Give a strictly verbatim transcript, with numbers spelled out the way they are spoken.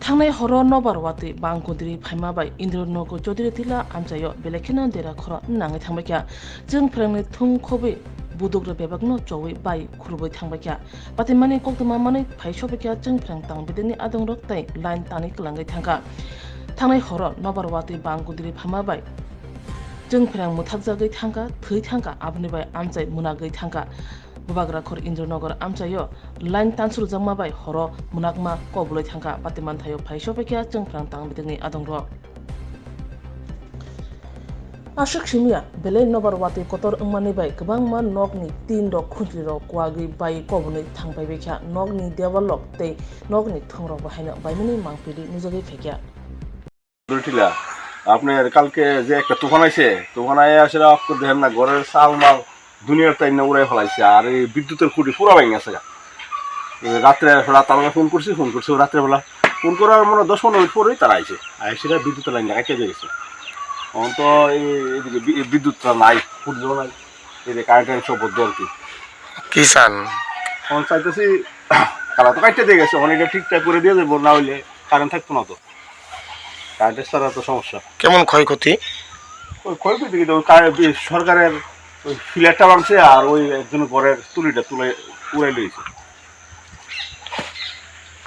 Thangnai horo nobar watwi bang kundri phaima bai Indranogor Jotiri Tila amchaio belai kheno dera khoro nangwi thangbaikha. Chwng phrangni thum khobwi budukra bebakno chowi bai khurubwi thangbaikha. Patimani koktwma manwi phai sobaikha chwng phrang tang bidini adongrok tei line tanwi kwlangwi thangkha. Thangnai horo nobar watwi bang kundri phaima bai chwng phrang mwthakjagwi thangkha, thwi thangkha, aboni bai amchai mwnagwi thangkha. Bubagra khor Indranogor amchaio line tansurjakma bai horo mwnakma kobulwi thangkha. Patimanthaio phai sobaikha chwng phrang tang bidini adongrok. Aswk simiya, belai nobar watwi kotor wngmani bai kwbangma nokni tin rok, khunchli rok kuagwi bai kobonwi thang paibaikha, nokni dewal rok tei nokni thung rok bo haino baimani mangpili nujagwi phaikha. Tila, আপনার কালকে যে একটা তুফান আইছে, তুফান আইয়া আসলে অক্কর দেখেন না, ঘরের চাল মাল দুনিয়ার তাই না উড়াই ফেলাইছে, আর এই বিদ্যুতের খুঁটি পুরা ভেঙে গেছে। রাত্রে রাত আমাকে ফোন করছি, ফোন করছি রাত্রেবেলা। ফোন করার মনে হয় দশ পনেরো মিনিট পরেই তারা আইছে। আইসে বিদ্যুতের লাইন লাগাইতে গেছে। এখন তো এই এদিকে বি-, বিদ্যুৎটা নাই, খুঁটিও নাই। এই যে কারেন্ট টারেন্ট সব বন্ধ আর কি। কি চান? এখন চাইতেছি, তারা তো কাটতে দিয়ে গেছে, এখন এটা ঠিকঠাক করে দিয়ে দেবো, না হইলে কারেন্ট থাকতো না তো। কারেন্টের ছাড়া তো সমস্যা। কেমন ক্ষয়ক্ষতি? ওই ক্ষয়ক্ষতি কিন্তু ওই কারে-, বি-, সরকারের ওই ফিলারটা ভাঙছে আর ওই একজন ঘরের তুলিটা তুলে উড়াই লইছে।